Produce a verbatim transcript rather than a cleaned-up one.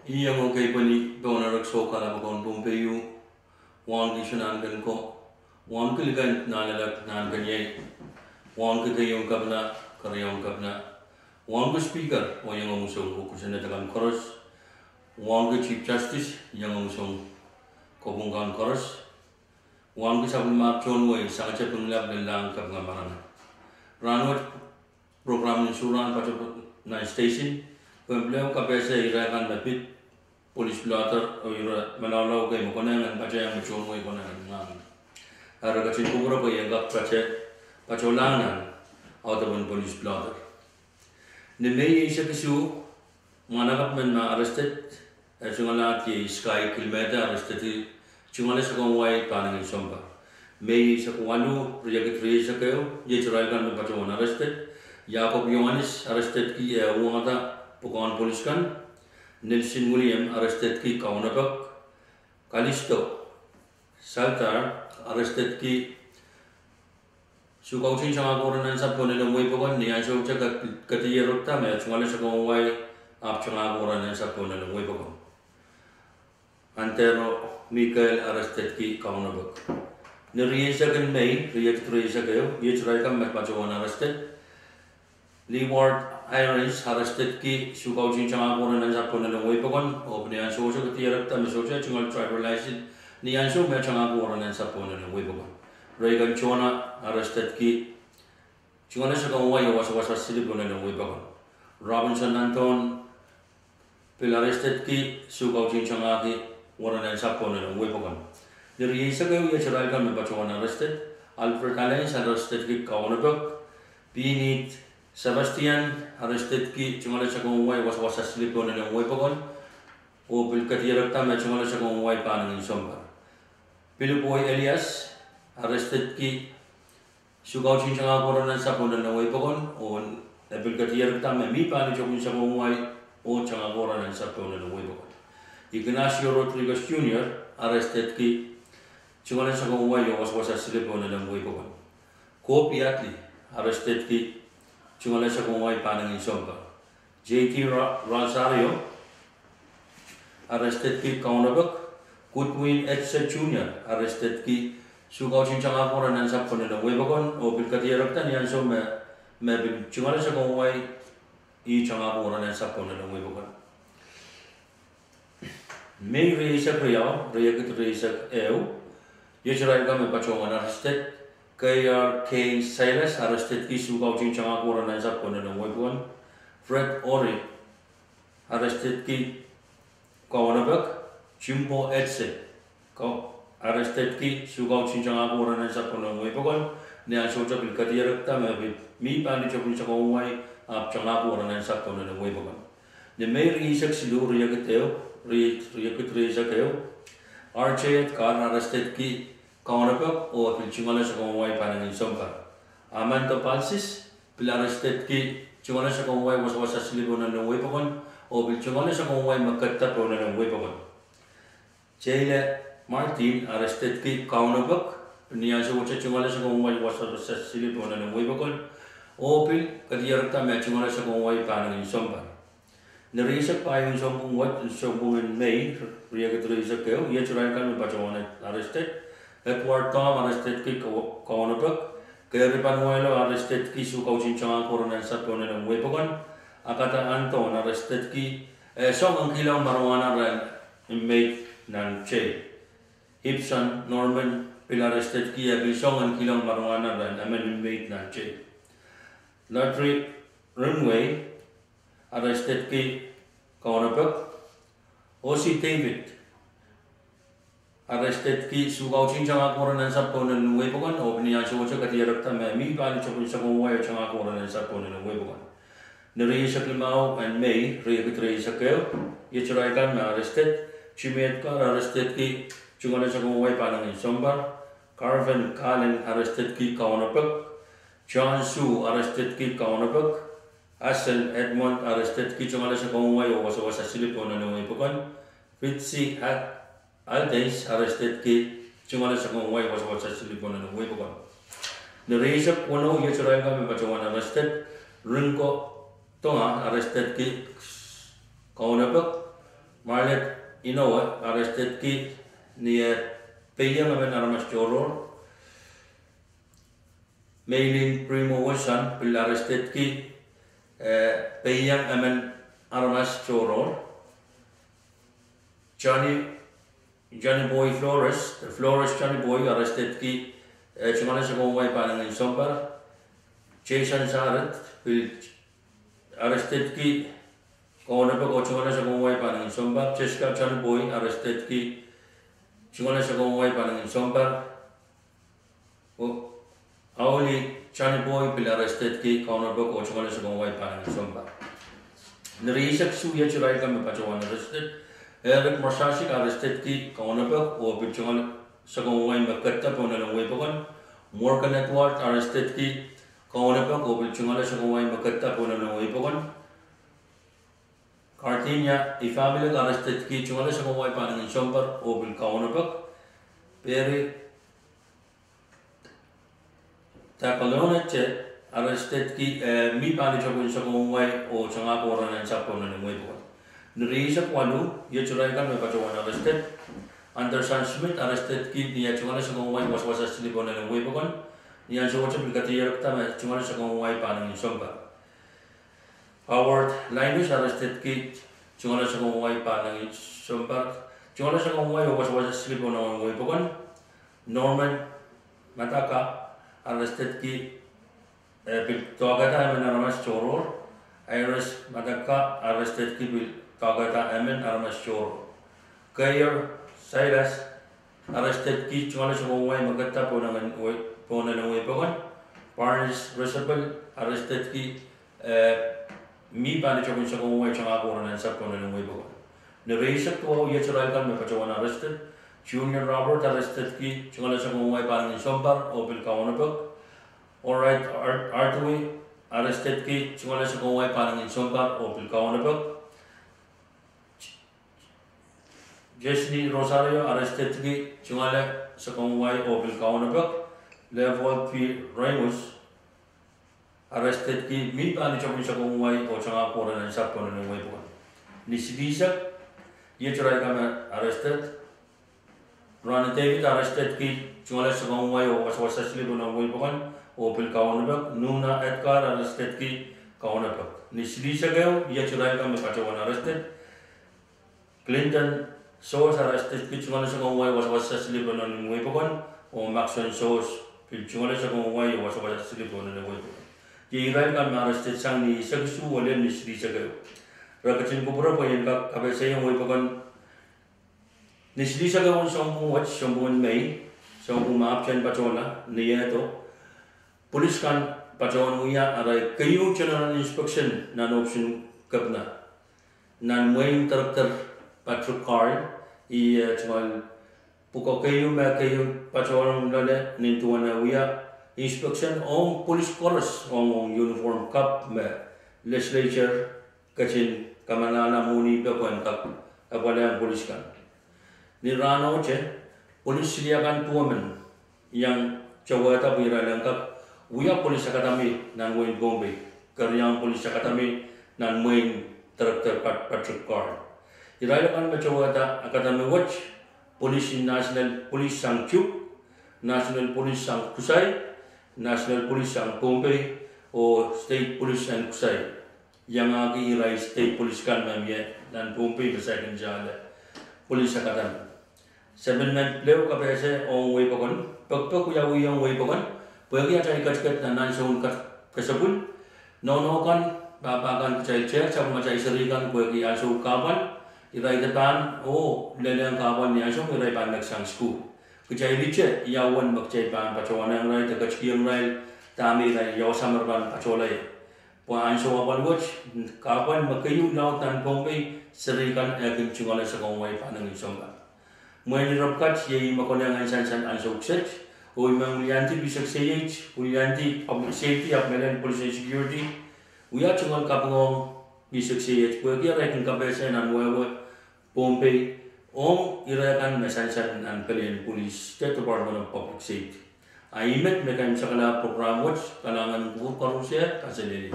Iang oh keipweni pohn erek soukahlap pokon Pohnpei, wauneki Sohn Nahnken ko, wauneki likan Nahnalek Nahnken iei, wauneki keieun Kepina, keriaun Kepina, wauneki Speaker oh iang omw song oh kosonned akan koaros, wauneki Chief Justice iang omw song, kopwung kan koaros, wauneki sapwellimomwi tohn wehi, sangete Pingelap, Lellahng, Kapinga, Marangi. Rahnwet program en sohrahn patohwan nan station, pwe pil kapehse irail kan me pid police blotter oh ira malaulau kei me konehng en patohwan me tohn wehi konehng en ngang. Eri ketin kupwure pwe I en kak patohlahng nan audepen police blotter. Ni Mei eisek isuh, mwahnakapw men me arrested, eh, tungoal ahd iei Sky Kilmeda, arrestedki tungoal ese komw wai pahn ngehn sounpar. Mei eisek waluh, riekid rieisek ehu, iet irail kan me patohwan arrested: Yakob Ioanis, arrestedki eh uwangada pwukoahn police kan; Nelson William, arrestedki Kaunopek; Kalisto Saltar, arrestedki Sukautihn Tangahki Wara Nansapw Pohnlen Wehipokon, ni ansoute ke- kedierekda me tungoal ese komw wai ahpw tangahki wara nansapw Pohnlen Wehipokon. Andero Mikael, arrestedki Kaunopek. Ni rieisek en Mei, riekid rieisek ehu, iet irail kan me patohwan arrested: Leeward Irons, arrestedki Sukautihn Tangahki Wara Nansapw Pohnlen Wehipokon, oh pil ni ansoute kedierekda me sohte tungoal driver license ni ansou me tangahki wara nansapw Pohnlen Wehipokon. Reagan Jonah, arrestedki tungoal ese komw wai oh wasawasa sili Pohnlen Wehipokon. Robinson Nanton, pil arrestedki Sukautihn Tangahki Wara Nansapw Pohnlen Wehipokon. Ni rieisek ehu, iet irail kan me patohwan arrested: Alfred Allens, arrestedki Kaunopek; Pinit Sebastian, arrestedki tungoal ese komw wai wasawasa sili Pohnlen Wehipokon, oh pil kedierekda me tungoal ese komw wai pahn ngehn sounpar. Pilipoi Elias, arrestedki Sukautihn Tangahki Wara Nansapw Pohnlen Wehipokon, oh e pil kedierekda me mi pahn ni topin ese komw wai oh tangahki wara nansapw Pohnlen Wehipokon. Ignacio Rodriguez Junior, arrestedki tungoal ese komw wai oh wasawasa sili Pohnlen Wehipokon. Kopi Atli, arrestedki tungoal ese komw wai pahn ngehn sounpar. J T Ra- Rosario, arrestedki Kaunopek; Goodwin Etze Junior, arrestedki Sukautihn Tangahki Wara Nansapw Pohnlen Wehipokon, oh pil kedierekda ni ansou me, me pil tungoal ese komw wai ih tangahki wara nansapw Pohnlen Wehipokon. Mei rieisek riau, riekid rieisek ehu, iet irail kan me patohwan arrested: K R K Silas, arrestedki Sukautihn Tangahki Wara Nansapw Pohnlen Wehipokon; Fred Ori, arrestedki Kaunopek; Jimbo Etze, arrestedki Sukautihn Tangahki Wara Nansapw Pohnlen Wehipokon, ni ansoute pil kedierekda me pil mi pahn ni topin ese komw wai ahpw tangahki wara nansapw Pohnlen Wehipokon. Ni Mei rieisek siluh, riekid ehu, rie- riekid rieisek ehu, R J Edgar, arrestedki Kaunopek, oh pil tungoal ese komw wai pahn ngehn sounpar. Armando Palsis, pil arrestedki tungoal ese komw wai wasawasa sili Pohnlen Wehipokon, oh pil tungoal ese komw wai me ketido Pohnlen Wehipokon. Sheila Martin, arrestedki Kaunopek, ni ansoute tungoal ese komw wai wasawasa sili Pohnlen Wehipokon, oh pil kedierekda me tungoal ese komw wai pahn ngehn sounpar. Ni rieisek pahieu, sounpwong wet, sounpwong en Mei, riekid rieisek ehu, iet irail kan me patohwan arrested: Edward Tom, arrestedki Kau- Kaunopek; Keri Panuelo, arrestedki Sukautihn Tangahki Wara Nansapw Pohnlen Wehipokon; Akata Anton, arrestedki eh song en kihlong marijuana rehn inmate nan jail; Ibson Norman, pil arrestedki eh pil song en kihlong marijuana rehn emen inmate nan jail; Ladri Rimwei, arrestedki Kaunopek; Osi David, arrestedki Sukautihn Tangahki Wara Nansapw Pohnlen Wehipokon, oh pil ni ansoute kedierekda me mi pahn ni topin ese komw wai oh tangahki wara nansapw Pohnlen Wehipokon. Ni rieisek limau en Mei, riekid rieisek ehu, iet irail kan me arrested: Jimmy Edgar, arrestedki tungoal ese komw wai pahn ngehn sounpar; Carven Kalen, arrestedki Kaunopek; John Sue, arrestedki Kaunopek; Hassel Edmond, arrestedki tungoal ese komw wai oh wasawasa sili Pohnlen Wehipokon; Fitzy Al- Aldens, arrestedki tungoal ese komw wai wasawasa sili Pohnlen Wehipokon. Ni rieisek weneu, iet irail kan me patohwan arrested: Ringo Tonga, arrestedki Kaunopek; Marlon Inoue arrestedki ni eh peiong emen aramas tohrohr. Meilin Primo Wilson pil arrestedki eh peiong emen aramas tohrohr. Johnny, Johnny Boy Flores, Flores Johnny Boy arrestedki eh tungoale sakau en wai pahnengin sounpar. Jason Sarit pil arrestedki kaunopok oh tungoale sakau en wai pahnengin sounpar. Jessica Johnny Boy arrestedki tungoale sakau en wai pahnengin sounpar. Oh Auli Johnny Boy pil arrestedki kaunopok oh tungoale sakau en wai pahnengin sounpar. Ni rieisek isuh iet irail kan me patohwan arrested. Eric Marsasik arrestedki kaunopok oh pil tungoale sakau en wai me ketido pohn elen weipokon. Morgan Edward arrestedki kaunopok oh pil tungoale sakau en wai me ketido pohn elen weipokon. Cardinia Ifamilik arrestedki tungoale sakau en wai pahnengin sounpar oh pil kaunopok. Perry Takalonete arrestedki eh mih pahn itohn sakau en wai oh tangahki nan sahpw pohn elen weipokon. Ni rieisek waluh iet irail kan me patohwan arrested. Anderson Smith arrestedki ni eh tungoale sakau en wai wasawasa sili pohn elen weipokon. Ni ansou wet pil kadehdehiong me tungoale sakau en wai pahnengin sounpar. Howard Linus arrestedki tungoale sakau en wai pahnengin sounpar. Tungoale sakau en wai oh wasawasa sili pohn elen weipokon. Norman Madaka arrestedki eh pil doakehda emen aramas tohrohr. Iris Madaka arrestedki pil doakehda emen aramas tohrohr. Keir Silas arrestedki tungoale sakau en wai me ketido pohn elen weipokon. Barnes Resapel arrestedki eh mih pahn itohn sakau en wai tangahki nan sahpw pohn elen weipokon. Ni rieisek duwau iet irail kan me patohwan arrested. Junior Robert arrestedki tungoale sakau en wai pahnengin sounpar oh pil kaunopok. Allred Ardui arrestedki tungoale sakau en wai pahnengin sounpar oh pil kaunopok. Jesny Rosario arrestedki tungoale sakau en wai oh pil kaunopok. Leopold P Remus arrestedki mih pahn itohn sakau en wai oh tangahki nan sahpw pohn elen weipokon. Ni silihsek iet irail kan me arrested. Ronnie David arrestedki tungoale sakau en wai oh wasawasa sili pohn elen weipokon oh pil kaunopok. Nuna Edgar arrestedki kaunopok. Ni silihsek ehu iet irail kan me patohwan arrested. Clinton Sohs arrestedki tungoale sakau en wai wasawasa sili pohn elen weipokon oh Maxon Sohs pil tungoale sakau en wai oh wasawasa sili pohn elen weipokon. Iei irail kan me arrested sang ni eisek isuh oh lel ni silihsek ehu. Re ketin kupwure pwe I en kak kapehsehiong weipokon. Ni silihsek ehu en sounpwong wet, sounpwong en Mei, sounpwong me ahpwtehn patohla, ni ehdo, pwolis kan patohwan wia arail keieu general inspection nan ohpis en kepina, nan mwehin Director Patrick Carl. Ih tungoal pwukoa keieu me keieu patohwan loale nin duwen eh wia inspection ong pwolis koaros ong uniform kapw me legislature ketin kamalahla mwohni pwe en kak apwalehng pwolis kan. Ni rahnohte, pwolis siliakan duwemen iang towehda pwe irail en kak wia pwolis akademi nan wehin Pohnpei, keriaun pwolis akademi nan mwehin Director Patrick Carl. Irail akan me towehda akademi wet, pwolis en National Police sang Chuuk, National Police sang Kusai, National Police sang Pohnpei, oh State Police en Kusai. Iangahki irail state police kan me mie nan Pohnpei me saikinte ale pwolis akademi. Se men men pil kapehse ong weipokon, pekpek wiawi ong weipokon, pwehki atail ketiket nan ansoun kesepwil. Nohno kan, pahpa kan, kitail tehk sapwung atail seri kan pwehki ansou kahpwal, irail de pahn oh lelehng kahpwal ni ansou me irail pahn nek sang sukuhl. Kitail ite ia uwen me kitail pahn patohwanohng irail de ketikihong irail dahme irail iawasa me re pahn patohla ie. Pwe ansou apwal wet, kahpwal me keieu laud nan Pohnpei, seri kan eh kin tungoale sakau en wai pahnengin sounpar. Mwein ire pwukat iei me konehng en sansal ansou kiset, oh I men wiliandi P six eight, wiliandi Public Safety ahpw Mainland Police and Security, wia tungoal kapinga ong P six eight pwehki irail kin kapehse nan wehwe Pohnpei ong ire kan me sansal nan pelien police de Department of Public Safety. A I met me kin sakala program wet, kalahngan en kupwur koarusie, kaselehlie.